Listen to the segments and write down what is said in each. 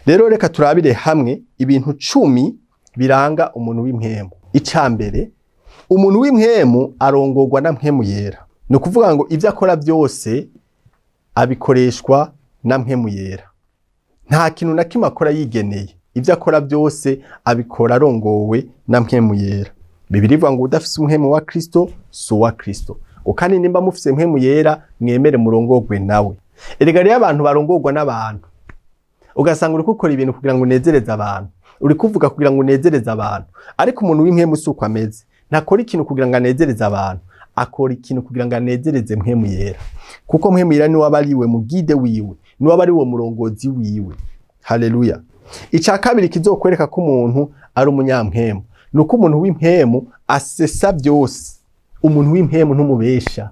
Rero reka turabire hamwe ibintu 10 biranga umuntu w'impwemu. Ica mbere, umuntu w'impwemu arongorwa na Mpwemu Yera. Ni ukuvuga ngo ivyo akora byose abikoreshwa na Mpwemu Yera. Nta kintu na kimwe akora yigeneye. Ivyo akora byose abikora arongowe na Mpwemu Yera. Bibiliya ivuga ngo udafise Umwemu wa Kristo si uwa Kristo. Ngo kandi nimba mufise Mpwemu Yera, mwemere murongorwe nawe. Erega rero abantu barongorwa n'abantu, ugasanga uriko ukora ibintu kugira ngo unezereze abantu, uri kuvuga kugira ngo unezereze abantu. Ariko umuntu w'impwemu si uko ameze. Ntakora ikintu kugira ngo anezereze abantu, akora ikintu kugira ngo anezereze Mpwemu Yera, kuko Mpwemu Yera niwe aba ariwe mu guide wiwe, niwe aba ariwe murongozi wiwe. Haleluya! Ica kabiri kizokwereka ko umuntu ari umunyampwemu ni uko umuntu w'impwemu asesa byose. Umuntu w'impwemu ntumubesha,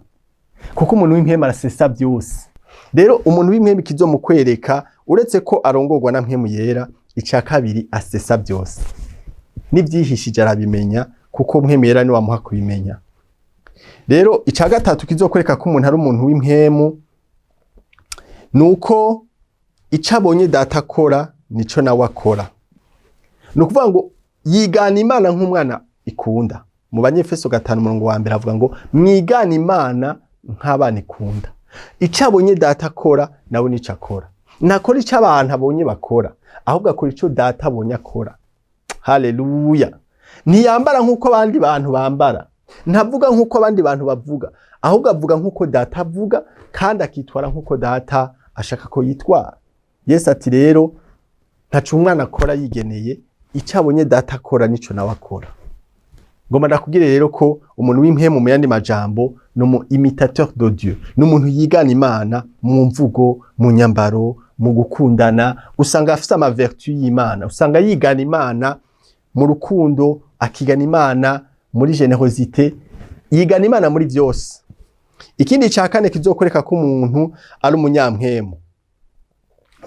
kuko umuntu w'impwemu arasesa byose. Rero umuntu w'impwemu kizomukwereka, uretse ko arongorwa na Mpwemu Yera, ica kabiri asesa byose, n'ivyihishije arabimenya, kuko Mpwemu Yera niwe amuha kubimenya. Rero ica gatatu kizokwereka ko umuntu ari umuntu w'impwemu ni uko ico abonye Data akora nico nawe akora. Ni ukuvuga ngo yigana Imana nk'umwana ikunda. Mu Banyefeso 5 umurongo wa 1 avuga ngo mwigana Imana nk'abana ikunda. Ico abonye Data akora nawe nico akora. Ntakora ico abantu abonye bakora, ahubwo akora ico Data abonye akora. Haleluya! Ntiyambara nk'uko abandi bantu bambara, ntavuga nk'uko abandi bantu bavuga, ahubwo avuga nk'uko Data avuga, kandi akitwara nk'uko Data ashaka ko yitwara. Yesu ati rero ntaco umwana akora yigeneye, ico abonye Data akora nico nawe akora. Ngomba ndakubwire rero ko umuntu w'impwemu, mu yandi majambo, ni umu imitateur de Dieu, ni umuntu yigana Imana mu mvugo, mu nyambaro, mu gukundana. Usanga afise ama vertus y'Imana, usanga yigana Imana mu rukundo, akigana Imana muri générosité, yigana Imana muri vyose. Ikindi ca kane kizokwereka ko umuntu ari umunyampwemu,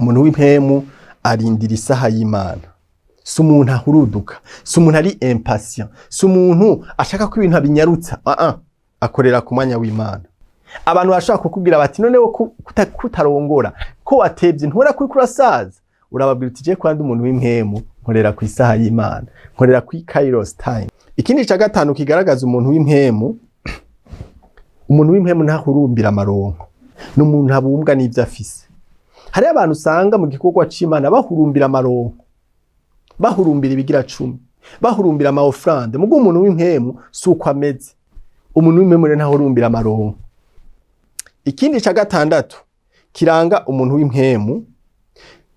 umuntu w'impwemu arindira isaha y'Imana. Si umuntu ahuruduka, si umuntu ari impatient, si umuntu ashaka ko ibintu abinyarutsa. Akorera ku mwanya w'Imana. Abantu bashobora kukubwira bati: "None wo kutarongora, ko watevye, ntubona ko uriko urasaza?" Urababwira uti: "Je kwandi umuntu w'impwemu nkorera ku isaha y'Imana, nkorera ku kairos time." Ikindi ca gatanu kigaragaza umuntu w'impwemu, umuntu w'impwemu ntahurumbira amaronko, ni umuntu abumbwa n'ivyo afise. Hariho abantu usanga mu gikorwa c'Imana bahurumbira amaronko, bahurumbira ibigira cumi, bahurumbira ama offrandes. Mugo umuntu w'impwemu si uko ameze. Umuntu w'impwemu rero ntahurumbira amaronko. Ikindi ca gatandatu kiranga umuntu w'impwemu,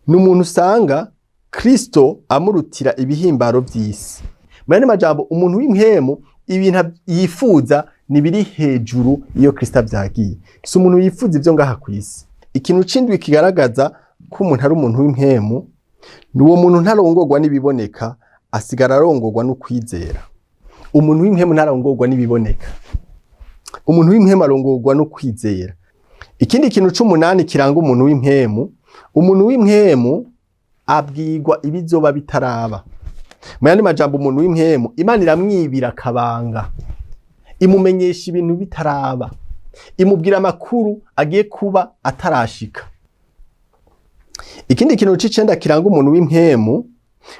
ni umuntu usanga Kristo amurutira ibihimbaro vy'isi. Mu yandi majambo, umuntu w'impwemu ibintu yifuza ni biri hejuru iyo Kristo avyagiye. Si umuntu yifuza ivyo ngaha kw'isi. Ikintu c'indwi kigaragaza ko umuntu ari umuntu w'impwemu, ni uwo muntu ntarongorwa n'ibiboneka, asigara arongorwa n'ukwizera. Umuntu w'impwemu ntarongorwa n'ibiboneka, umuntu w'impwemu arongorwa n'ukwizera. Ikindi kintu c'umunani kiranga umuntu w'impwemu, umuntu w'impwemu abwirwa ibizoba bitaraba. Mu yandi majambo, umuntu w'impwemu Imana iramwibira akabanga, imumenyesha ibintu bitaraba, imubwira amakuru agiye kuba atarashika. Ikindi kintu c'icenda kiranga umuntu w'impwemu,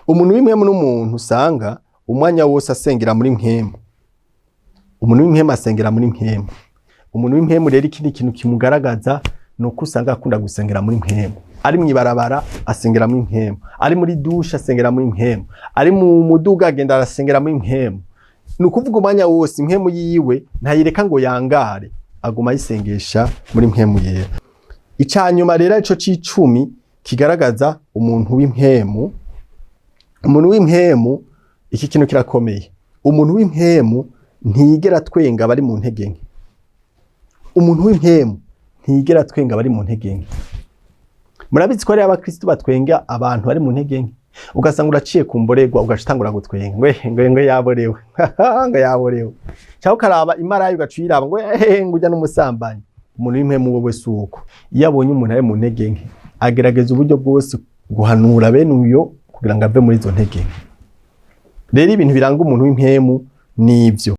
umuntu w'impwemu n'umuntu usanga umwanya wose asengera muri mpwemu. Umuntu w'impwemu asengera muri mpwemu. Umuntu w'impwemu rero, ikindi kintu kimugaragaza ni uko usanga akunda gusengera muri mpwemu. Ari mw'ibarabara asengera muri mpwemu, ari muri douche asengera muri mpwemu, ari mu muduga agenda arasengera muri mpwemu. Ni ukuvuga umwanya wose impwemu yiwe ntayireka ngo yangare, aguma ayisengesha muri Mpwemu Yera. Ica nyuma rero, arico c'icumi kigaragaza umuntu w'impwemu, umuntu w'impwemu, iki kintu kirakomeye, umuntu w'impwemu ntiyigera twenga abari mu ntege nke. Umuntu w'impwemu ntiyigera twenga abari mu ntege nke. Murabizi ko hariho abakristo batwenga abantu bari mu ntege nke. Ugasanga uraciye ku mborerwa, ugaca utangura gutwenga ngo ngo yaborewe, ngo yaborewe, cyangwa ukaraba imarayi ugaca uyiraba ngo ehe, ngo ujya n'umusambanyi. Umuntu w'impwemu wowe si uko. Iyo abonye umuntu ari mu ntege nke, agerageza uburyo bwose guhanura bene uyo kugira ngo ave muri izo ntege nke. Rero ibintu biranga umuntu w'impwemu ni ivyo.